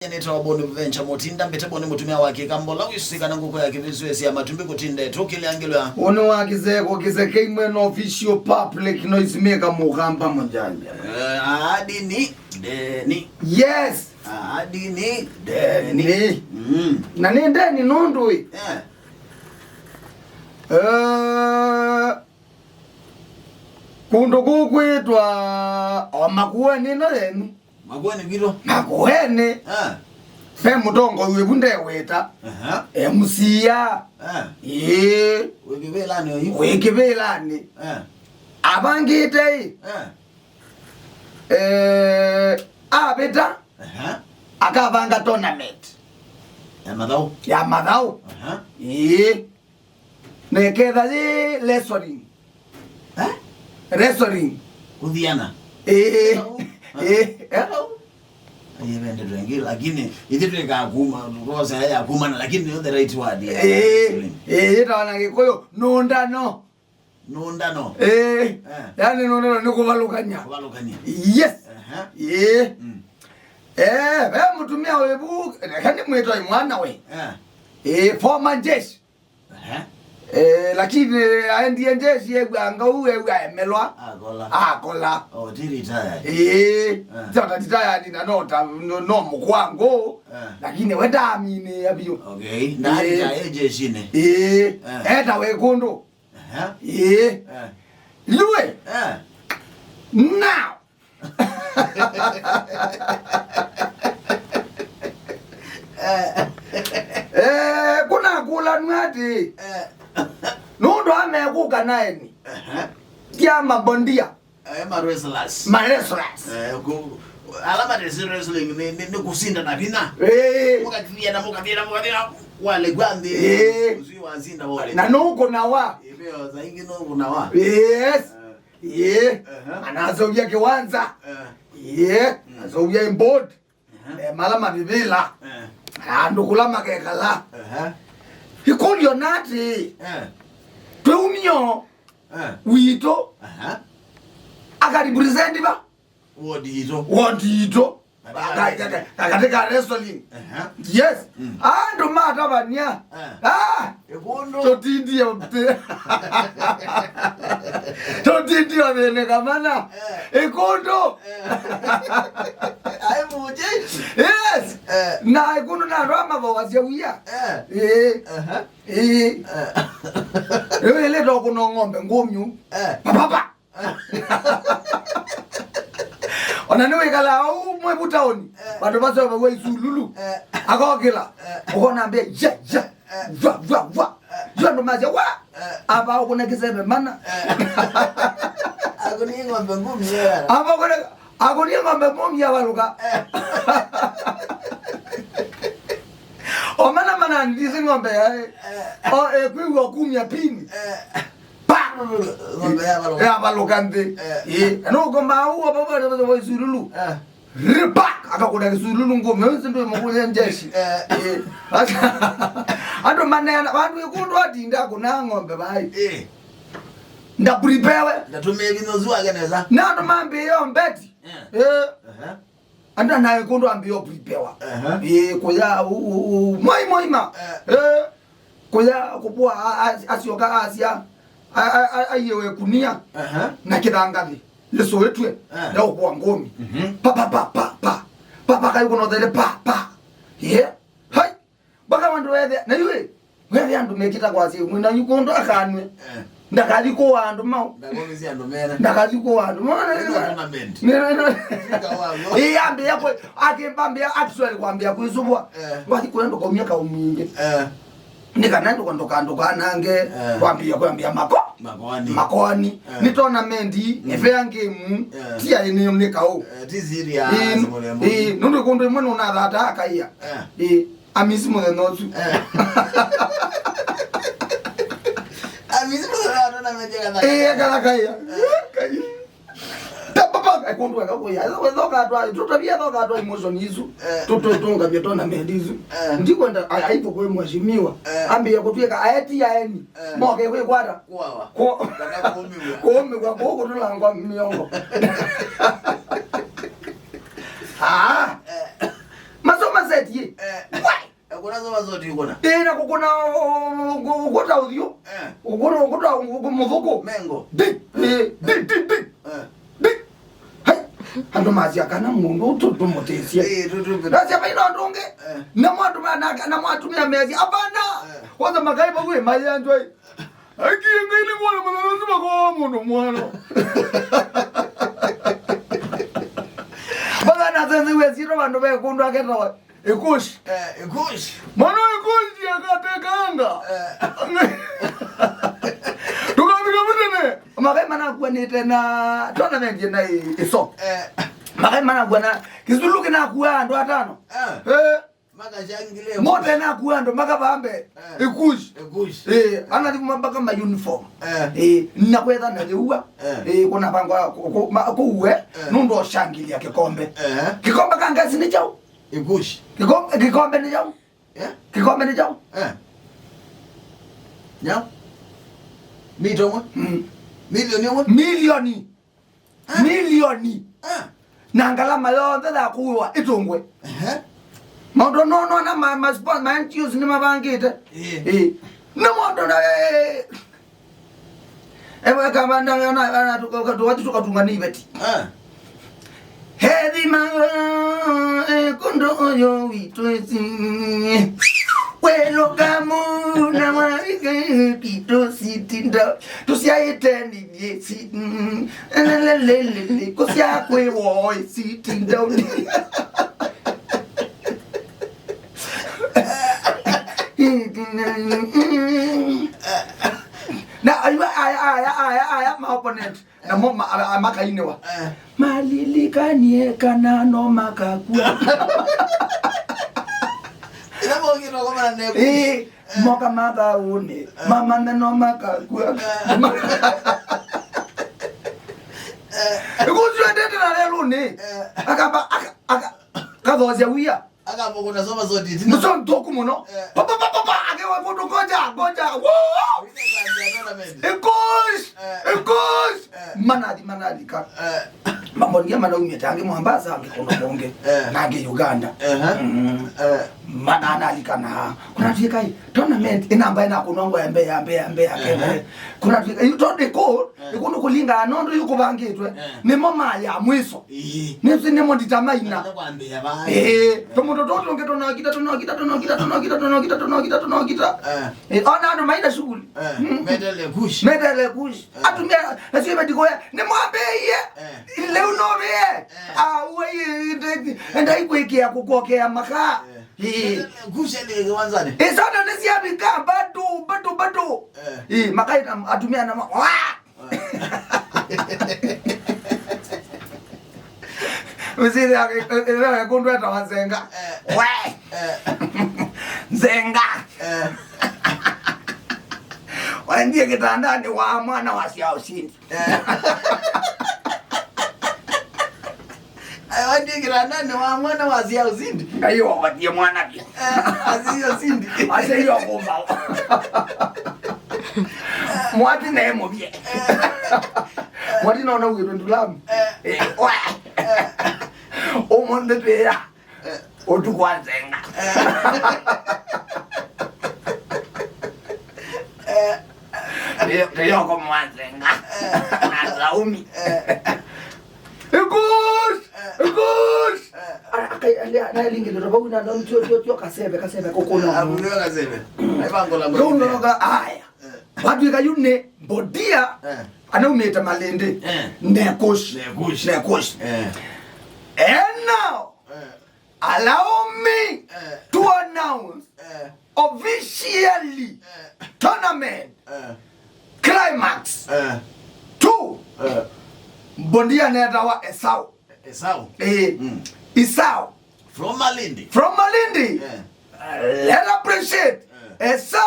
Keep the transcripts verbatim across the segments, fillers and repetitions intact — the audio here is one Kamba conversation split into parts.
Nĩtawa Boni Venture Mũtinda, mbĩte Boni mũtumĩa wa Kĩkambola, wĩsĩ kana ngũkũ ya kĩvĩswesya matumbĩ kũtinda ĩtũkĩlangĩlwa. Ũnĩ wa kĩseko kĩsekei mwene official public noise maker Mũkamba Mũjanja. Eh, ahadi ni deni. Yes. Ahadi ni deni. Deni. Mm. Na nĩ ndeni nũndũ ĩ. Eh. Eh, kũndũ kũkwĩtwa o Makueni ĩno yenyu. Makueni kwitũ. Makueni. Eh. Ve mũtongoi wĩvu ndewĩta. Aha. M C A. Eh. Ĩĩ. Wĩ kĩvĩlanĩ ũyu. Wĩ kĩvĩlanĩ. Eh. Avangĩte ĩ. Eh. Eh, avĩta. Aha. Akavanga tournament. Ya mathaũ. Ya mathaũ. Aha. Ĩĩ. Na ĩketha yĩ wrestling. Eh? Wrestling. Kũthiana. Ĩĩ. Au. Ĩĩ. Eh? Au. Aye vende twengi, lakini ithe tweka kuma, rosa ya kumana, lakini nĩ the right word ya Ĩĩ. Wrestling. Ĩĩ, yĩtawa na Gĩkũyũ nũndano. Nũndano. Ĩĩ. Eh. Yani nũndano nĩ kũvalũkany'a. Kũvalũkany'a. Yes. Aha. Ĩĩ. Mm. Eh, ve mũtumĩa wĩvu, kana mwĩtoi mwana we. Eh. Ĩĩ, former jeshi. Ehe. Eh, lakini aendie njeshi, ew'a ngau, ew'a emelwa. Akola. Akola. Oh, ti retired. Ĩĩ. Eh. Sio ta retired na no ta, no, no mũkwango. Eh. Lakini we ndaminĩĩa vyũ. Okay. Ĩĩ. Nda retire njeshi-inĩ. Ĩĩ. Eh. Etawa Ĩkũndũ. Ehe. Ĩĩ. Eh. Yue. Eh. Now. Eh, kũnakũlanw'a atĩ, eh, nũndũ amekũka naeni, ehe, ti a mabondia. Eh, ma wrestlers. Ma wrestlers. Eh, ku-, ala matesi wrestling nĩ, nĩ, nĩ kũsinda na vinya. Eh. Mũkaviana, mũkaviana, mũkaviana, walekwa nthĩ. Eh. Ũsu wasinda wole. Na nũkũnawa. Ĩveo, saa ingĩ nũkũnawa. Yes. Eh. Ĩĩ. Aha. Anaseũvya kĩwanza. Eh. Ĩĩ. Mm. Aseũvya board. Aha. Eh, mala mavivĩla. Eh. Andũ kũla makekala. Aha. Ĩkũlyo natĩ. Eh. Twĩumio. Eh. Witũ. Aha. Akarepresent va? Ward yitũ. Ward yitũ. Katika, katika, katika wrestling. Aha. Yes. Mm. Andũ matavania. Eh. Ah! Ĩkũndũ. Tũtindie ũtĩ. Tũtindie ũthĩnĩka mana. Eh. Ĩkũndũ. Eh. Ai mũjeshi. Yes. Eh. Na Ĩkũndũ na andũ amavoasya wia. Eh. Ĩĩ. Aha. Ĩĩ. Eh. Rĩu ĩlĩ tokũna ng'ombe ngũmyu. Eh. Papapa. Ona nĩwĩkalaa ũu mwĩvu taoni, eh, vandũ vaseũvaw'a isululu, eh, akokĩla, eh, ũkona mbĩa, ya, ya, eh, vwa, vwa, vwa. Eh. Yu andũ masya, wa! Eh. Ava ũkũne kĩseve mana. Eh. Akũnie ng'ombe ngũmyu ya. Ava ũkũne, akũnie ng'ombe ngũmyu ya valũka. Eh. O mana mana ndisi ng'ombe ya, eh, o, eh, kwĩw'a kumya pini. Eh. Pa! Ng'ombe yavalũka. Yavalũka nthĩ. Eh. Ĩĩ. Na nũkomaa ũu, apa, apa, apa, apa, isululu. Eh. Ripa! Akakũna kĩsululu ngũmĩ. Ũyũ si ndũĩ mũkũlya njeshi. Eh. Ĩĩ. Andũ maneana, vandũ Ĩkũndũ atinda akũna ng'ombe vai. Eh. Ndapripewe. Ndatumie vinya ũsu wake nesa. Na andũ mambĩĩa mbeti. Eh. Eh. Aha. Andũ na Ĩkũndũ ambĩĩa ũpripewa. Aha. Ĩĩ, kũya, u, u, u, mwai mũima. Eh. Eh. Kũya kũvua, a, a, asyoka asya, a, a, a, aiĩwe kunia, aha, na kĩthangathĩ yĩsũĩtw'e, eh, ya ũkũa ngũmi. Mhm. Pa, pa, pa, pa, pa. Pa, pa, kai kũnothele, pa, pa. Ye. Hai. Mpaka vandũ wethe, na yu ĩ, wethe andũ mekĩta kwasya, mwĩna Ĩkũndũ akanw'e. Eh. Ndakathi kũa andũ mau. Ndakomĩsye andũ mena. Ndakathi kũa andũ. Mwana nĩ tournament. Nĩ, nĩ, nĩ. Fika wa ngo. Ĩĩ, ambĩa kwĩ, akĩmbambĩa actually kwambĩa kwĩsũvwa. Eh. Wathi kũya ndũkaumia kaumingĩ. Eh. Nĩ kana ndũka, ndũka, ndũkanange, eh, kwambia, kwambia mako-, makoani. Makoani. Eh. Nĩ tournament, mm, ĩvea game, eh, ti aĩ nĩ, nĩ kaũ. Eh, ti serious, ĩĩ, mũthemba. Ĩĩ, nũndũ Ĩkũndũ ĩmwe nũnathata akaia. Eh. Ĩĩ. Amisi mũthenya ũsu. Eh. Amisi mũthenya wa tournament ya Kathakaia. Eh, Kathakaia. Eh. Kai. Ta papa, Ĩkũndũ eka kũya. Wethoka twa, tũtavia thoka twa emotion isu. Eh. Tũtũtũngamia tournament isu. Eh. Ndikwenda, a, aitũ kwĩ mheshimiwa. Eh. Ambia kũtwĩka aeti aeni. Eh. Moke kwĩkwata. Kwawa. Kũ-, kana kũũmĩw'a. Kũũmĩw'a, kũũ kũtũlangwa mĩongo. Ah. Eh. Masoma Yĩ. Eh. Wai! Ekũna soma soti ũkũna. Ĩĩ, na kũkũna, ũ-, ũ-, ũkũta ũthyũ. Eh. Ũkũna, ũkũta, ũ-, ũ-, mũthũkũ. Mengo. Di, eh, di, di, di. Eh. Di. Hai. Andũ masya kana mũndũ ũtũ tũmũtĩsye. Ĩĩ, tũ-, tũ-, tũ-, nasya vaina ũndũ ũngĩ. Eh. Na mwatũma na, na mwatumia mesya, "Hapana." Eh. Kwanza makai vau ĩ, mayanzwa ĩ. Akie Ngai nĩ mwana mũthana ũsu makoa mũndũ mwana. Mpaka nasenziwe sito vandũ ve kũndũ aketawa. Ikushi. Eh, Ikushi. Mwana wa Ikushi akatekanga. Eh. Tukafika mutene. Makai manakuanite na tournament na i-, iso. Eh. Makai manakuana kisulu kinakua andũ atano. Eh. Eh. Makashangile. Mote nakua andũ makavambe. Eh. Ikushi. Ikushi. Eh, anathi mpaka ma uniform. Eh. Eh, na kwetha na yua. Eh. Eh, kuna bango ku-, ku-, ma-, kuwe. Eh. Nũndũ oshangilia kikombe. Eh. Kikombe ka ngasi ni chau. Ikushi. Kikombe, kikombe nĩ kyaũ? Eh? Kikombe nĩ kyaũ? Eh. Nyaũ? Mita ũmwe? Mm. Milioni ũmwe? Milioni. Ah. Milioni. Ah. Na ngalama yonthe ya kũĩwa ĩtũngwe. Ehe. Maũndũ no, no, na ma, ma, spon-, ma N G Os nĩ mabangĩte. Eh. Eh. Nĩ maũndũ na, eh, Ewe kama na, na, na, tuka-, tuka-, tuka-, tukatunga nĩ iveti. Ah. Hethi ma, eh, kũndũ ũyũ witũ ĩsi. Welcome na warike kitũ sitinda. Tusyaĩte nĩ yesi. Lelelele, kusya kwĩ woi sitinda. Na aya, aya, aya, aya, aya, ma opponent. Namo ma-, a-, a-, makainĩwa. Eh. Malilikanie kana no makakua. Ĩla mokĩte kũmana neku. Ĩĩ, eh, moka mathaũnĩ. Eh. Mamanthe no makakua. Eh. Eh. Ĩkũsio endete na lelũnĩ. Eh. Akamba, aka-, aka-, akathosya wia. Akamba kũna soma soti ĩtina. Mũseo nthũku mũno. Eh. Pa, pa, pa, pa, pa, akewa kũndũ ngoja, ngoja. Woo! Wĩna ĩkũsh, eh, ĩkũsh. Eh. Manathi, manalika. Eh. Mamonia manaumĩte angĩ Mombasa, angĩ kũndũ kũngĩ. Eh. Na angĩ Uganda. Ehe. Mm. Eh. Mananalika na. Kuna tuikai. Tournament, ĩnamba ĩnakũnwa ngwa ya mbee, ya mbee, ya mbee, ya mbee. Ehe. Kuna tuikai. Yu tondũ ĩkũ, eh, ĩkũndũ kũlingana nũndũ yu kũvangĩtwe. Eh. Nĩmo ma ya mwiso. Ĩĩ. Nĩsĩ nĩmo nditamaina. Ndio kwambia basi. Eh, tũmũndũ tũtũ tũngĩ tũnokita, tũnokita, tũnokita, tũnokita, tũnokita, tũnokita, tũnokita. Eh. Eh, ona andũ maina shughuli. Eh, mm, metele kush. Metele kush. Eh. Atumia, nasio imetikoya, nĩmwambĩie. Eh. Leo no be. Eh. Ah, uwe, eh, ndai kwĩkĩa kũkokea makaa. Eh. Eh. Metele kush ndio kiwanzani. Eh, sana nĩsyavika, bado, bado, bado. Eh. Eh, makai na atumia na ma-, wa! Mzee yake, eh, eh, kundu etawa Nzenga. Eh. We! Eh. Nzenga! Eh. Waendie kitandani wa mwana wa Sia Ushindi. Eh. Ayo, waendie kitandani wa mwana wa Sia Ushindi. Ngai wawatie mwana pia. Eh, asio Ushindi. Asio kumba. Mwati naye mũvye. Mwati naona ũgĩtwe ndulamu. Eh. Eh, wa. Ũmũnthĩ twĩa. Eh. Ũtukũ wa Nzenga. Eh. Eh. Kĩyo-, kĩyoko mwa Nzenga. Eh. Na Saumi. Eh. Ikush! Eh. Ikush! Eh. Ara, akai, alia, na lingi ndo bau na ndo tio, tio, tio kasebe, kasebe kũkũna. Ah, ndio kasebe. Ai bango la. Ndio ndo ka, aya. Eh. Watu ika yune bodia. Eh. Anaumĩte Malindi. Eh. Nekush. Nekush. Nekush. Eh. And now, eh, allow me, eh, to announce, eh, officially, eh, tournament, eh, climax, eh, two. Eh. Bondia netawa Esau. Esau. Eh. Mm. Esau. From Malindi. From Malindi. Eh. Let appreciate. Eh. Esau.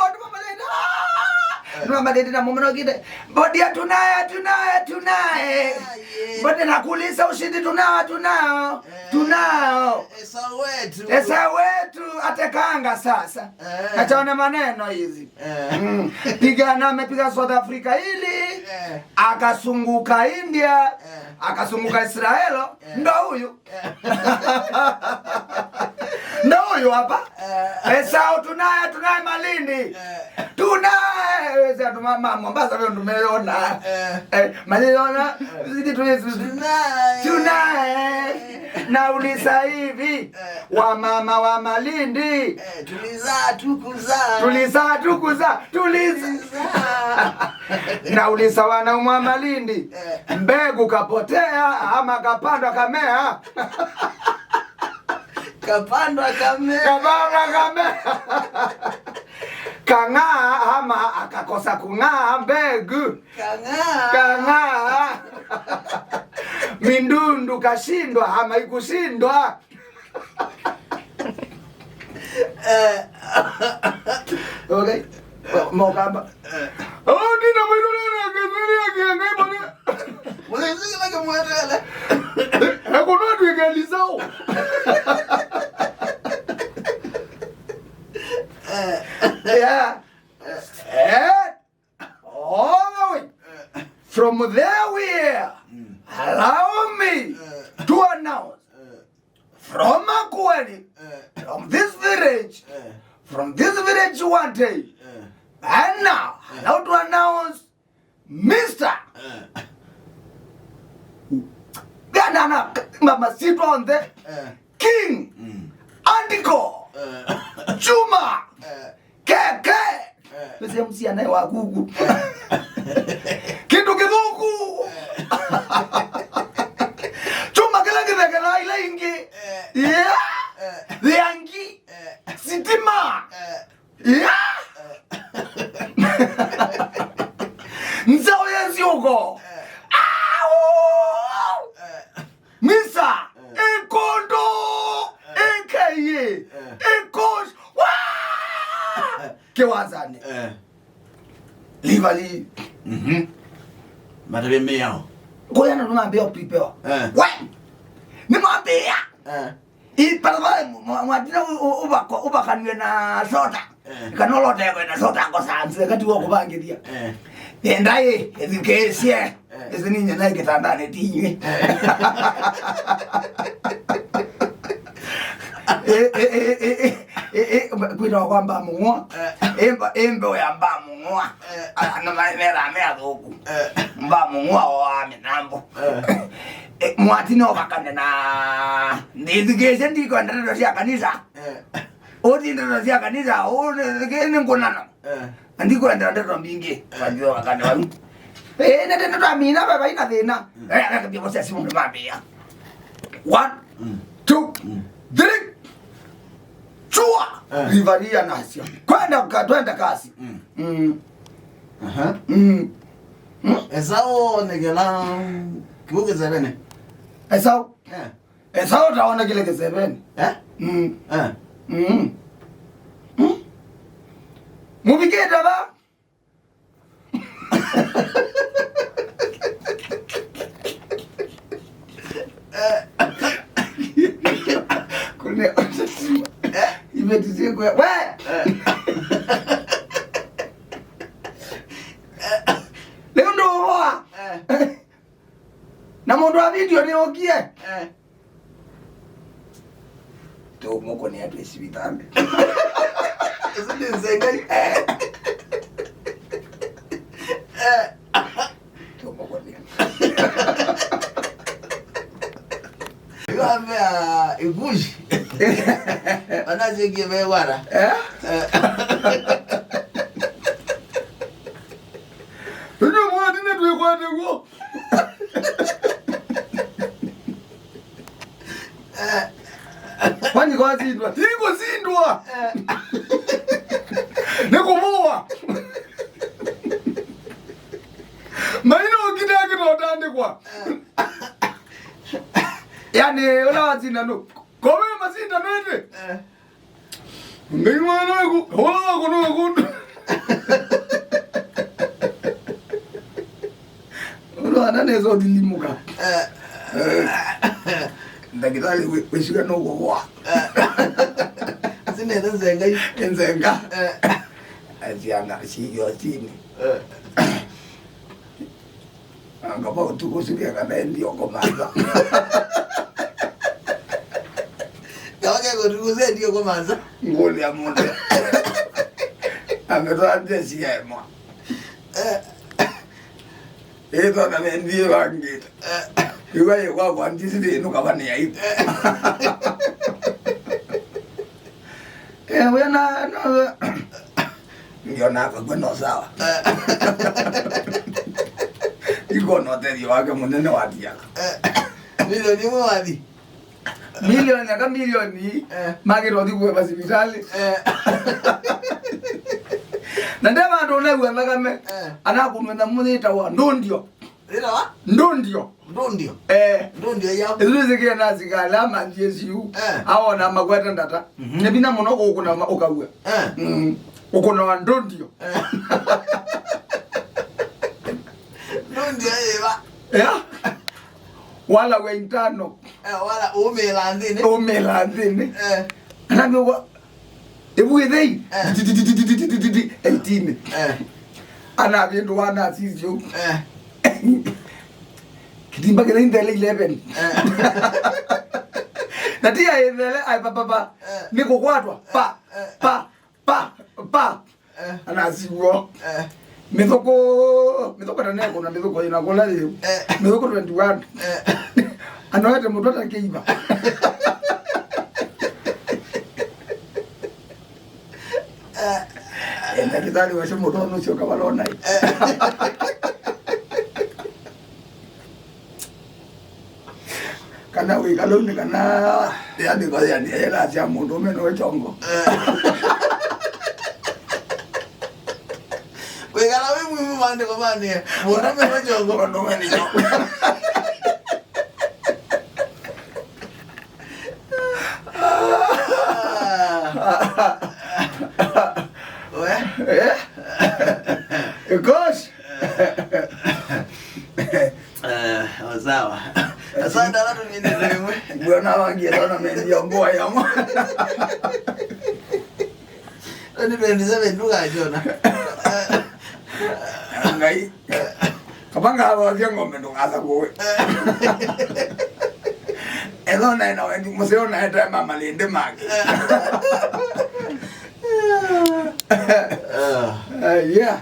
Andũ ma Malindi. Ah! Eh. Andũ ma Malindi na mũmũnogite. Bondia tunaye, tunaye, tunaye. Ah, yeah. Bondia nakulisha ushindi tunao, tunao. Eh. Tunao. Esau wetu. Esau wetu atekanga sasa. Eh. Achana maneno hizi. Eh. Mm. Pigana, amepiga South Africa hili. Eh. Akasunguka India. Eh. Akasunguka Israel. Eh. Ndo huyu. Eh. Yo hapa. Eh. Esau, tunaye, tunaye Malindi. Eh. Tunaye, ese atuma ma Mombasa ndio tumeona. Eh. Eh, mayona. Sisi tu Yesu. Tunaye. Tunaye. Nauliza hivi, eh, wa mama wa Malindi. Eh, tulizaa, tukuzaa. Tulizaa, tukuzaa. Tuliza. Tulizaa. Nauliza wanaume wa Malindi. Eh. Mbegu kapotea ama kapandwa kamea? Kapandwa kame. Kapandwa kame. Kang'aa ama akakosa kung'aa mbegu. Kang'aa. Kang'aa. Mindundu kashindwa ama ikushindwa. Eh. Okay. Mo-, mokamba. Eh. Oh, ndina mwĩrũ nene kĩmĩrĩ ya kĩengai mone. Mwenyezi kĩla kĩmwetele. Ekuno twĩkeli saũ. Eh. Yeah. Eh. All the way. Eh. From there we are. Mm. Allow me, eh, to announce. Eh. From Makueni, eh, from this village, eh, from this village one day, eh, and now, eh, I want to announce Mister Eh. Ganana, mama sitwa on the, eh, King, mm, Andiko, eh, Chuma, eh, Keke. Eh. Mzee msia naye wa kuku. Eh. Kindu kithuku. Eh. Chuma kila kithekela ila ingi. Eh. Yeah. Eh. Thiangi. Eh. Sitima. Eh. Yeah. Eh. Nzau ya nziuko. Eh. Au. Eh. Misa, eh, ikondo, eh, aka, eh, ikosh, wa! Kiwanzani. Eh. Livali. Mhm. Matavya mĩao. Kũya na nũmambĩa ũprepare. Eh. We! Nĩmambĩa. Eh. Ipalava mwatina ũvakanw'e na soda. Eh. Kana ũlotee kwenda soda ngosanzwe kati wa kũvangĩthia. Eh. Nenda ĩ, ĩthukĩĩsye. Eh. Ĩsĩ ninyie naĩ kĩtandanĩ ti inyw'ĩ. Eh. Eh, eh, eh, kwĩtawa kwa mbaa mũng'ũa. Eh. Ĩ mba-, ĩ mbeũ ya mbaa mũng'ũa. Eh. Andũ ma-, methaa me athũku. Eh. Mbaa mũng'ũa oaa mĩnambũ. Eh. Eh, mwati no vakane na ndĩthukĩĩsye ndikwenda ndeto sya kanisa. Eh. Ũthi ndeto sya kanisa, ũũ nĩ, nĩ, nĩ ngũnano. Eh. Na ndikwenda ndeto mbingĩ. Eh. Vanjua wakati wau. Eh, nĩ ndeto twamina, baba ina thĩna. Mm. Eh, akambia kwa simu mambia. One, mm, two, mm, three. Chua. Eh. Rivaria nasio. Kwenda ka-, twenda kasi. Mm. Mm. Aha. Mm. Mm. Esau nĩ kĩla kĩu kĩsevene. Esau. Eh. Esau taona kĩla kĩseveni. Eh? Mm. Eh. Mm. Mm. Mũvikĩte va? Kune iveti sikwe. We! Eh. Leo ndo wa. Eh. Na mũndũ wa video nĩokie. Eh. Tũmũkũnĩa twĩ sivitali. Ĩsu nĩ nzengai. Eh. Eh. Tũmũkũnĩa. Ĩyo ambea ĩkushi. Anasyekie ve wana. Eh? Eh. Tũnywe mwati nĩ twĩkwate guo. Kwani kwasindwa? Ti kũsindwa. Nĩ kũvũwa. Maina ũkita akĩtotandĩkwa. Yani, ũla wasinda nũ? Kowe masinda mende. Ngai mwana waku, hola wako no waku. Ũlwana nesa ũthilimũka. Eh. Eh. Ndagĩtarĩ wĩ-, wĩsika no kũgwa. Eh. Sinetha nzenga yu. Nzenga. Eh. Asianga, si, yo sini. Eh. Anga va ũtukũ ũsu keka na ĩndĩ ũkũmatha. Kawake Ũtikusendio kwa manza. Ngũlya mũndũ. Ametwambia siaemwa. Eh. Ĩtona mendie vangĩte. Eh. Iwa yekwa kwa ndisi thĩnu kavani ya ipo. Eh, we na, na, ngiona akagwe no sawa. Eh. Iko na ũtethyo wake mũnene watiaga. Eh. Milioni ĩmwe wathi. Milioni, aka milioni, eh, magĩrwo thi kũeva sivitalĩ. Eh. Na nde vandũ ũnew'a thakame, eh, anakunwetha mũyĩtawa ndũndio. Ĩtawa? Ndũndio. Ndũndio? Eh. Ndũndio yao? Ĩsu nĩsĩkĩe na sikala manthie siu. Eh. Awona makwete ndata. Mhm. Nĩ vinya mũno kũkũna ma-, ũkaw'a. Eh. Mm. Ũkũna wa ndũndio. Eh. Ndũndio yĩva? Yeah. Wala wa intano. Eh, wala umĩla nthĩnĩ. Umĩla nthĩnĩ. Eh. Anangĩwa, ĩvu ĩthei. Eh. Eighteen. Eh. Anavĩndũwa na sisyo. Eh. Kĩtimba kĩthei nthele eleven. Eh. Na ti ya ĩthele, ai, pa, pa, pa. Eh. Nĩ kũkwatwa. Pa, eh, pa, pa, pa. Eh. Anasiw'o. Eh. Mĩthũkũ, mĩthũkũ ta nekũna mĩthũkũ ĩna kũla yĩ. Eh. Mĩthũkũ twenty-one. Eh. Anoete mũtwe ta kĩiva. Eh. Eh, ndakĩtalĩ wacio mũtwe ũnũcio kavalonai. Eh. Kana wĩkalũnĩ kana yandĩko yĩandĩka yĩlasya mũndũũme nĩ chongo. Eh. Wĩkala wĩ mwivu maandĩko manĩe, mũndũũme nĩ chongo. Mũndũũme nĩ chongo. We? Eh? Gosh! Eh, sawa. Asante, ala tuminire ĩmwe. Mbona wangie sana mendia mboa ya mwa. Twenty twenty-seven ndũkachona. Ngai. Kapanga avothia ng'ombe ndũkasa kũwe. Ethona ena wendi mũseo na etema malĩndĩ make. Eh, yeah.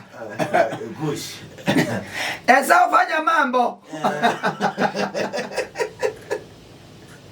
Kush. Esau, fanya mambo.